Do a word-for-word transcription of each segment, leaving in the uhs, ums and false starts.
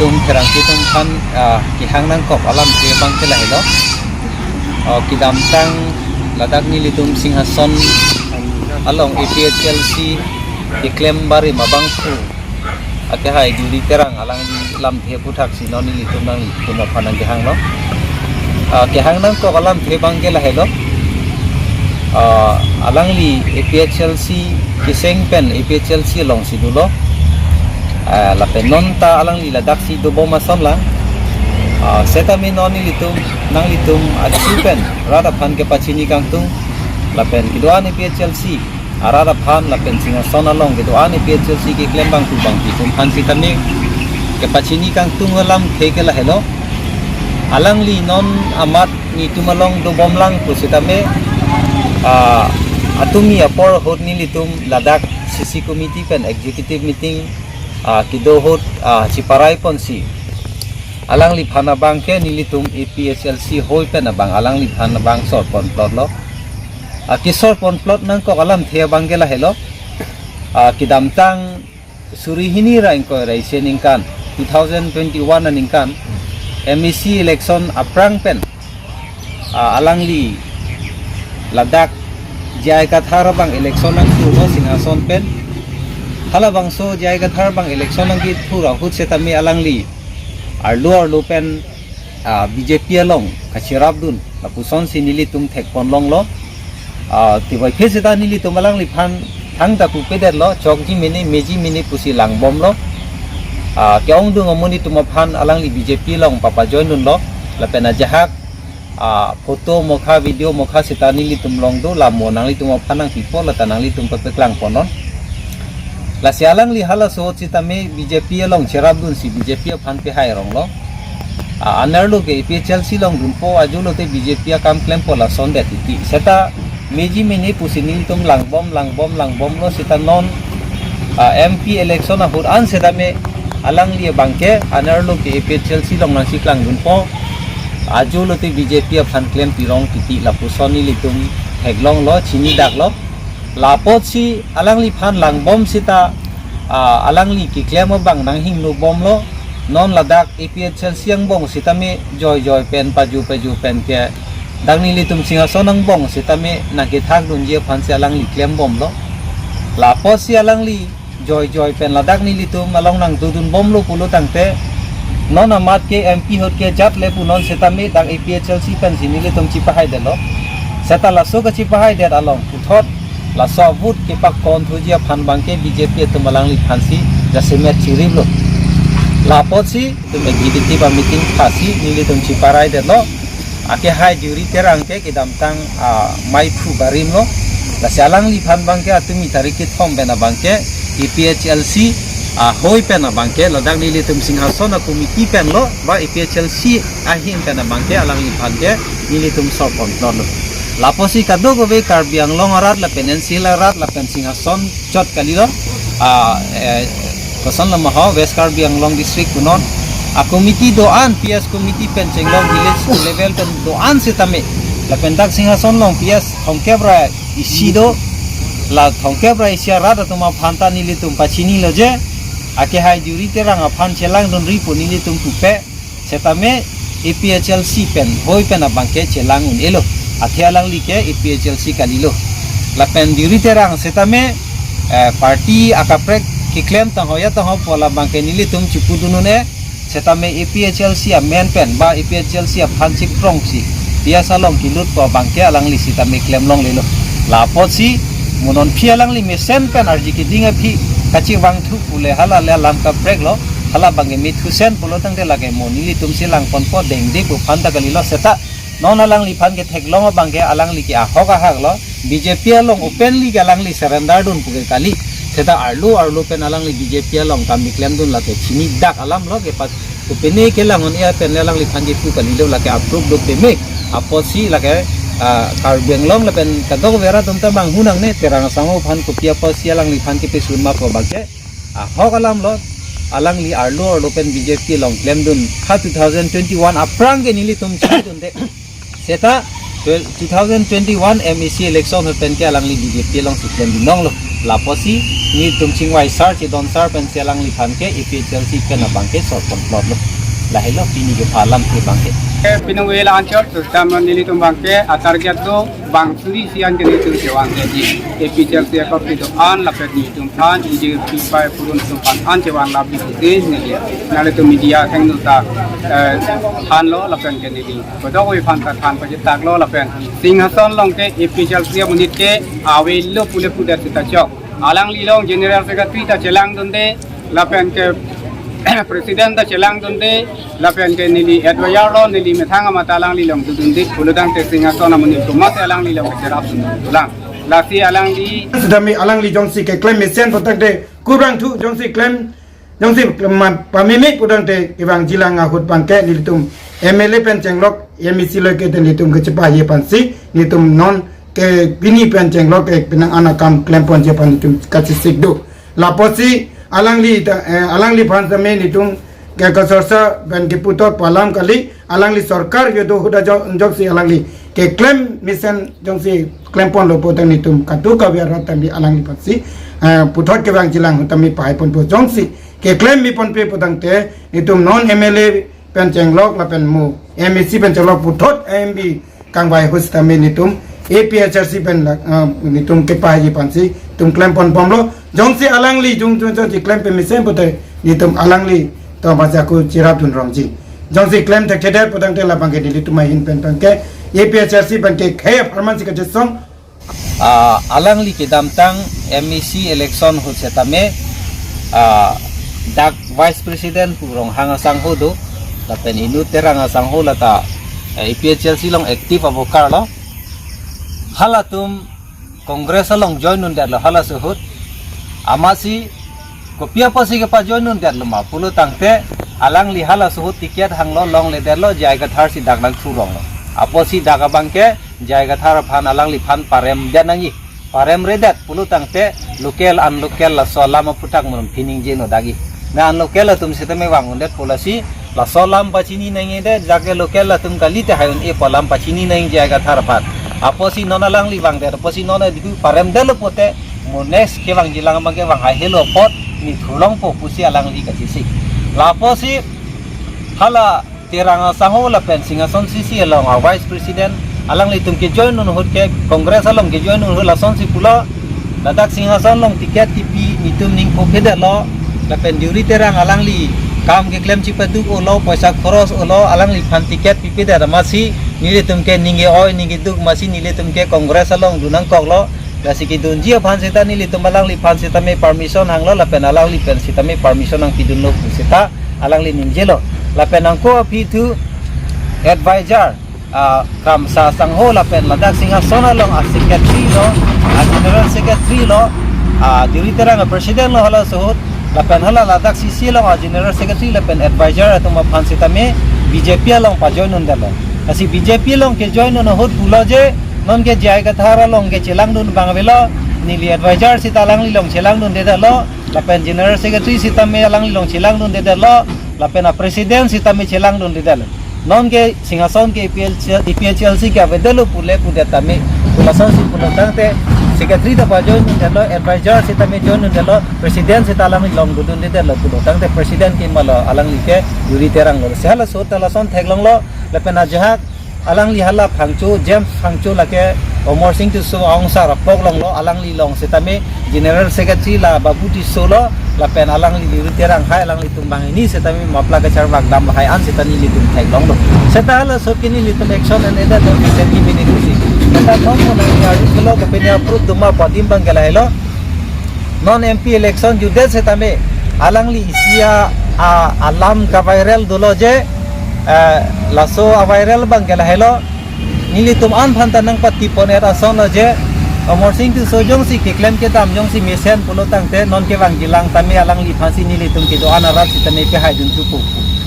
Tum pherangke atum aphan, ah, kehang nangkok alamthe abangke lahelo. Ah, kedamtang ladak nelitum Singhason along A P H L C keklem barim abangphu akehai Duri Terang alangli lamthe aputhaksi non nelitum nanglitum aphan nangkehanglo. Ah, kehang nangkok alamthe abangke lahelo. Ah, alangli A P H L C keseng pen A P H L C alongsi dolo. Ah, lapen non ta alangli ladaksi dobom ason lang. Ah, setame non nelitum nanglitum achu pen rat aphan kepachini kangtung lapen kedo-an A P H L C arat aphan lapen Singhason along kedo-an A P H L C keklem abangphu abangpi atum aphan sitame kepachini kangtung alamthe ke lahelo. Alangli non amat nelitum along dobom lang pu sitame, ah, atumi apor ahut nelitum ladak C C committee pen executive meeting, ah, kedo ahut, ah, chiparai ponsi alangliphan abangke nelitum A P H L C hoi pen abang alangliphan abang sor ponplotlo. Ah, kesor ponplot nangkok alamthe abangke lahelo. Ah, kedamtang suri hini ra ingkoi ra isi aningkan, two thousand twenty-one aningkan, M A C election aphrang pen, ah, alangli ladak J I Kathar abang election nangthulo Singhason pen. Halabangso J I Kathar abang election nangkethu ra ahut setame alangli arlo arlo pen, ah, B J P along kacherapdun lapusonsi nelitum thekponlonglo. Ah, tebai phese ta nelitum alangliphan thangta pupedetlo, chokji mene, meji mene pusi langbomlo. Ah, ke-ongdung amonit atum aphan alangli B J P along papajoindunlo. Lapen ajahak, ah, photo mokha, video mokha seta nelitum along do, la mo nanglitum aphan nangpipo, lata nanglitum papeklangponnon. Lasi alangli halaso ahut sitame B J P along cherapdunsi B J P aphan pehai ronglo. Ah, anerlo ke A P H L C along dunpo, ajo lote B J P akam klempo, lasondet titi. Seta meji mene pusi nelitum langbom, langbom, langbomlo seta non, ah, M P election ahut an setame alangli abangke anerlo ke A P H L C along nangcheklangdunpo, ajo lote B J P aphan klempirong titi lapuson nelitum theklonglo, chinidaklo. La apotsi alangliphan langbom seta, ah, alangli keklem abang nanghingnobomlo. Non ladak A P H L C angbong sitame joijoi pen paju paju pen ke dak nelitum Singhason angbong sitame nangkethakdunji aphansi alangli klembomlo. La apotsi alangli joijoi pen ladak nelitum along nangdodunbomlo pulo tangte, non amat ke M P ahut ke jat le punon setame dak A P H L C pensi nelitum chipahaidetlo. Seta laso kachipahaidet along puthot laso avote kepakonthuji aphan abangke B J P atum alangliphansi jasemet chiriplo. La apotsi itum executive a-meeting phasi nelitum chiparaidetlo. Akehai Duri Terang ke kedamtang, ah, maiphu barimlo. Lasi alangliphan abangke atumi tarik kethom pen abangke A P H L C, ah, hoi pen abangke ladak nelitum Singhason a-committee penlo, ba A P H L C ahin pen abangke alangliphan ke nelitum sorponplotlo. La apotsi kadokave Karbi Anglong arat lapen N C Hills arat lapen Singhason chot kalilo, ah, eh, kosonlo ma ho, West Karbi Anglong District punon a-committee do-an, P S committee pen chenglong village level pen do-an setame, lapen dak Singhason along P S thomkep ra isi do, la thomkep ra isi arat atum aphan ta nelitum pachinilo je, akehai Duri Terang aphan chelangdunri pu nelitum pupe, setame A P H L C pen hoi pen abangke chelang un-elo. Athe alangli ke A P H L C kalilo. Lapen Duri Terang setame, eh, party akaprek keklem tangho ya tangho pu labangke nelitum chipudun un-e. Setame A P H L C amen pen ba A P H L C aphan chikprongsi P S along kelut pu abangke alangli setame klemlonglelo. La apotsi mo nonphi alangli mesen pen arji keding aphi kachevangthu pule hala le alam kapreklo. Hala abangke mithusen pulo tangte lake mo nelitum chelangponpo, dengde pu aphan ta kalilo seta non alangliphan ketheklong abangke alangli ke ahok ahaklo, B J P along openly ke alangli surrender dun pu ke kali. Seta arlo arlo pen alangli B J P along kam keklemdun lake chinidak alamlo, kepat kopine kelang un-e pen le alangliphan kepu kalilo, lake approve do peme apotsi lake, ah, Karbi Anglong lapen kadokave arat atum ta bang hunang ne Terang asong aphan kopi apotsi alangliphan kepesun ma pu abangke ahok alamlo. Alangli arlo arlo pen B J P along klemdun ha two thousand twenty-one aphrang ke nelitum chidunde. Seta twe-, two thousand twenty-one M A C election ahut pen ke alangli B J P alongsi klemdun longlo. Lapusi nelitum chingvai sar chedon sar pensi alangliphan ke A P H L C pen abang ke sor ponplotlo. Lahelo pini kepha alamthe abang ke. Eh, pinung vela anchot, terutama nelitum abang ke, a target do bang suri sian ke nelitum chevang ke di. A P H L C akop nelitum an, lapen nelitum an, ije pipai purun tum an, an chevang lapi sisi neli. Nelitum media athengno ta, eh, anlo lapen ke neli. Kodok oi aphan ta than pachetaklo lapen. Singhason along ke A P H L C amonit ke avelo pule pudet seta chok. Alangli along General Secretary ta chelangdunde, lapen ke President ta chelangdunde, lapen ke neli advisor lo, neli methang amat alangli along dodunde, pulotangte Singhason amonit komat alangli along cherapdun dolang. Lasi alangli. Sudami alangli jongsi keklem mesen pulotangte kurang thu jongsi klem, jongsi ma-, pamemik pulotangte kevangjilang ahut abang ke nelitum M L A pen chenglok, M A C lo ke nelitum kechepahai aphansi, nelitum non ke pini pen chenglok ke penang an akam klemponji aphan nelitum kachesik do. Lapusi alangli ta, eh, alangliphan tame nelitum ke kasorsa pen keputhot pu alam kali, alangli sorkar kedo ahut ajok, joksi alangli keklem mesen jongsi klemponlo pulotangte nelitum kadokave arat tame alangliphansi, eh, puthot kevangjilang ahut tame pahaiponpo, jongsi keklem meponpe pulotangte nelitum non M L A pen chenglok lapen mo M A C pen chenglok puthot M B kangvai ahut sitame nelitum A P H L C pen la, ah, nelitum kepahai aphansi nelitum klemponbomlo. Jongsi alangli jung jung jongsi klem pemesen pute nelitum alangli to baja ko cherapdun rongji. Jongsi klem thekthedet pulotangte labang ke nelitum ahin pen abang ke A P H L C abang ke khei apharman si kachesong. Ah, alangli kedamtang M A C election ahut setame, ah, dak Vice President pu Ronghang asangho do, lapen inut Terang asangho lata, eh, A P H L C along active avoter lo. Halatum Congress along join undetlo halaso ahut. Amatsi kopi apotsi kepajoin undetlo ma pulotangte alangli halaso ahut ticket hanglo longledetlo, J I Kathar si dak nangthu ronglo. Apotsi dak abang ke J I Kathar aphan alangliphan paremdet nangji. Paremredet pulotangte local unlocal laso alam aphuthak murun phiningje no dagi. Na unlocal atum sitame vang undet pu lasi laso alam pachini nangjidet, jake local atum kalite hai un-e pu alam pachini nangji J I Kathar aphan. Apotsi non alangli vangdet, apotsi non adiku paremdetlo pute, mo next kevangjilang abang ke vang haihelo apot neli thulongpo pusi alangli kachesik. Lapusi hala Terang asangho lapen Singhason C C along a Vice President alanglitum kejoin un ahut ke Congress along kejoin un ahut lasonsi pulo, ladak Singhason along ticket kipi nelitum ning pho phedetlo, lapen Deuri Terang alangli kam keklem chipaduk-olo, poisa khoros-olo, alangliphan ticket pipedet amatsi nelitum ke ning ke-oi ning keduk amatsi nelitum ke Congress along dun nangkoklo. Lasi kedunji aphan seta nelitum alangliphan sitame permission hanglo lapen alangli pen sitame permission nangpidunlo pu seta alangli ningjelo. Lapen angko aphi thu advisor, ah, Kramsa asangho lapen ladak Singhason along a secretary lo, a general secretary lo, a Deuri Terang a president lo halaso ahut, lapen hala ladak C C along a general secretary lapen advisor atum aphan sitame B J P along pajoin undetlo. Lasi B J P along kejoin un ahut pulo je, non ke J I Kathar along ke chelangdun abang avelo, neli advisor seta alangli along chelangdundedetlo, lapen general secretary sitame alangli along chelangdundedetlo, lapen a president sitame chelangdundedetlo. Non ke Singhason ke A P H L C, A P H L C ke avedetlo pule pudet tame, pu lasonsi pulotangte secretary ta pajoin undetlo, advisor sitame join undetlo, president seta alangli along dodundedetlo pulotangte president ke malo alangli ke Deuri Terang lo. Si halaso ahut ta lason theklonglo, lapen ajahak alangli hala Phangcho, James Phangcho lake Amarsing Tisso aongsar apok longlo, alangli along sitame general secretary la Babu Tisso lo, lapen alangli Deuri Terang hai alanglitum banghini sitame mapla kacharvak dam lahai an seta nelitum theklonglo. Seta halaso ahut ke nelitum action an edet lo, recent community si. Seta non mo nang ya, isi lo kapenya prut duma padim abang ke lahelo. Non M P election jutdet setame alangli isi a, a, alam kaviral dolo je, eh, laso aviral abang ke lahelo, nelitum an aphan ta nangpatipon-et asonlo je, Amarsing Tisso jongsi keklem kedam jongsi mesen pulotangte non kevangjilang tame alangliphansi nelitum kedo-an arat sitame pehaidunthupo.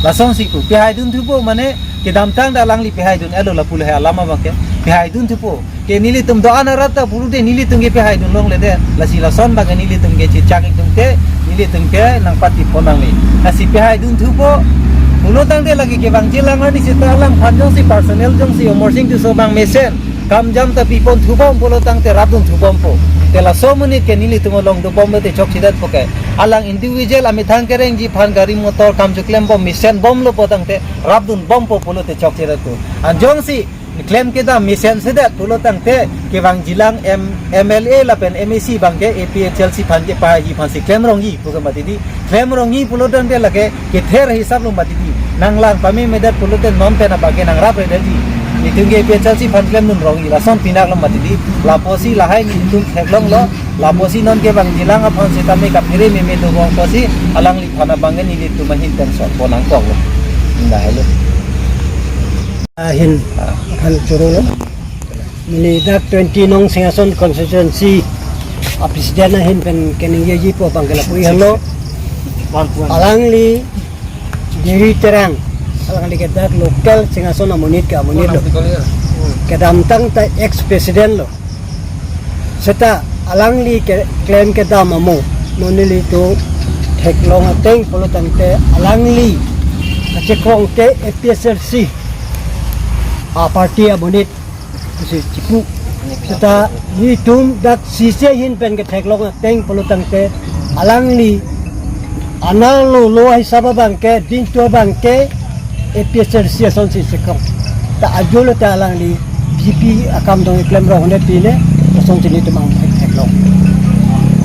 Lasonsi ko pehaidunthupo mane kedamtang ta alangli pehaidun-etlo lapu lahai alam abang ke pehaidunthupo. Ke nelitum do-an arat ta pulote nelitum ke pehaidun longledet. Lasi lason abang ke nelitum ke chechak itum te, nelitum ke nangpatipon nangne. Lasi pehaidunthupo. Pulotangte lake kevangjilang arni seta alangphan jongsi personal jongsi Amarsing Tisso abang mesen kam jam ta piponthubom pulotangte rapdunthubompo. Te laso amonit ke nelitum along dobom lote chokchedetpo ke. Alang individual amethang kerengji aphan gari motor kam choklembom mesenbomlo pulotangte rapdunbompo pulote chokchedetpo. Anjongsi klem kedam mesensedet pulotangte kevangjilang M-, M L A lapen M A C abangke A P H L C aphan kepahai aphansi klemrongji pu ke mati di. Klemrongji pulotangte lake kether hisap lo mati di. Nanglang pamemedet pulote non pen abangke nangrapredetji. Nelitum ke A P H L C aphan klemdunrongji, lason pinak lo mati di. Lapusi lahai nelitum theklonglo. Lapusi non kevangjilang aphan setame kaphere meme dobom pusi alangliphan abangke nelitum ahin pen sonpo nangkoklo. Nda helo. Ahin Ah. aphan chorolo. Neli dak twenty nong Singhason constituency a president ahin pen keningjeji pu abangke lapu-i helo. Alangli Deuri Terang, alangli ke dak local Singhason amonit ke amonit lo. Kedamtang ta ex president lo. Seta alangli ke klem kedam amo, non nelitum theklong ateng pulotangte alangli kachekrong ke A P H L C a party amonit pusi chipu. Seta nelitum dak C C ahin pen ketheklong ateng pulotangte alangli anerlo lo hisap abangke, dingtu abangke A P H L C asonsi chekrong. Ta ajo lo ta alangli B J P akam dong klemrong ne pine, asonsi nelitum angthek theklong.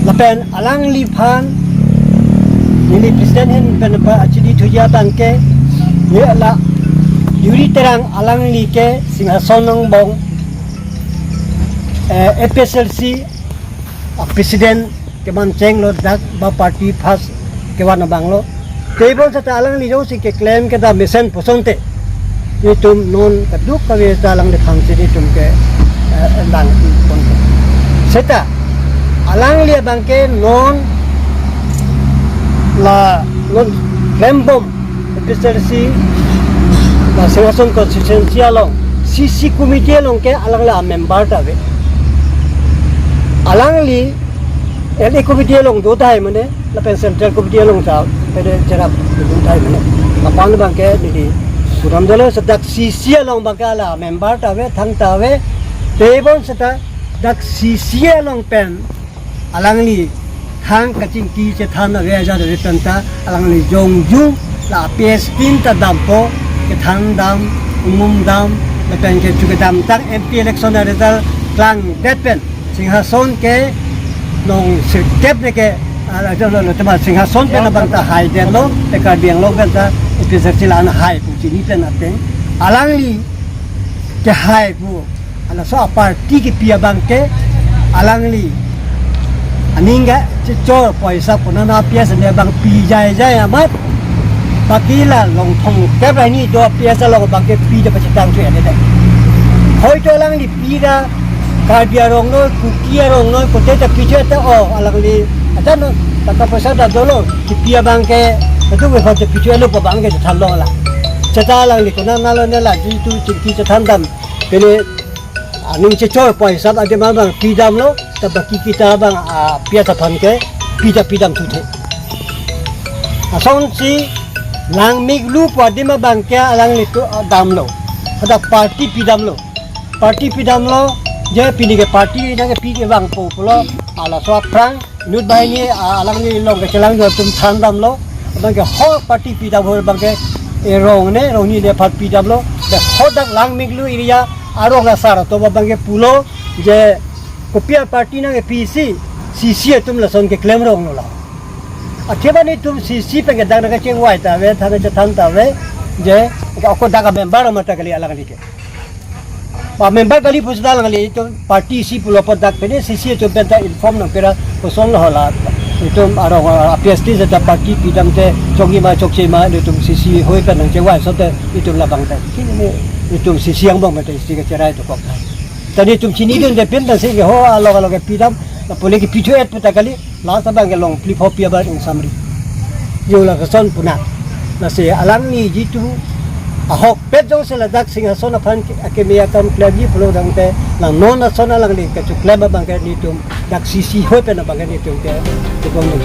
Lapen alangliphan neli president ahin pen pa achini thuji abangke, ye la Deuri Terang alangli ke Singhason angbong, eh, A P H L C a president keman chenglo, dak ba party first kevan abanglo. Tebon seta alangli jongsi keklem kedam mesen pusonte, nelitum non kaduk kave ta alangliphansi nelitum ke, eh, langpon. Seta alangli abangke non la non klembom A P H L C la Singhason constituency along C C committee along ke alangli amember ta ave. Alangli L A committee along do tahai mane, lapen central committee along ta pede cherap do tahai mane. Lapen abangke neli pudam dolo, seta dak C C along abangke la member ta ave, thang ta ave. Tebon seta dak C C along pen alangli thang kachingki chethan ave aja ave pen ta alangli jongjung la P S tin ta dampo, kethan dam, umum dam, lapen ke chu kedamtang M P election a result klangdet pen Singhason ke nong sirkep ne ke, ah, ajo lo, lo tema Singhason pen abang ta haidetlo, te Karbi Anglong pen ta A P H L C la-an hai pu chini pen ateng alangli kehai pu. Halaso a party kipi abangke alangli aning ke chechor poisa puna na P S ne abang pi jai jai amat. Baki la long thong kep ra hini do P S along abangke pi jai pachitang thu ene dei. Hoi to alangli pi ra Karbi arong noi, Kuki arong noi, kote ta pi jai ta o alangli atan no, taka poisa ta dolo, kipi abangke atu ke hote pi jai lo abangke than lo la. Seta alangli kona nalo ne la di tu chingki chethan dam. Pele aning chechor poisa adim abang pi damlo, ta baki kita abang, ah, P S aphan ke pi ta pi dam thuthe. Asonsi Langmiklu pu adim abangke alanglitum, ah, damlo. Hadak party pi damlo. Party pi damlo, je pini ke party nang ke pi kevangpo pulo, halaso aphrang inut banghini, ah, alangli long kechelang atum than damlo. Abangke ho party pi dam ho abangke, eh, rong ne, rong ni ne aphan pi damlo. Te hadak Langmiklu area arong asar atum abangke pulo je kopi a party nang ke pisi, C C atum lason keklem ronglo la. Akheba nelitum C C pen ke dak nang kachingvai ta ave, than chethan ta ave, je ako dak a member mata kali alangli ke. Ba member kali pusi dak alangli itum party isi pulo apot dak pene C C atum pen ta inform nangpera koson lo hala. Itum arong, ah, P S T seta party pi dam te chokji ma chokche ma, itum C C hoi pen nangchingvai sote itum labang ta. Kini itum C C angbong mata isi kecherai dokok ta. Tadi itum chinidunde pen ta si ke ho along along ke pi dam, la pule ke pi thu et puta kali. Last abangke long phli pho pi abang ingsamri. Yo la kason puna. Lasi alangli jitu ahokpet jongsi ladak Singhason aphan ke, akeme akam klemji pulotangte, la non ason alangli kachoklem abangke nelitum dak C C hoi pen abangke nelitum ke, ke bom dun.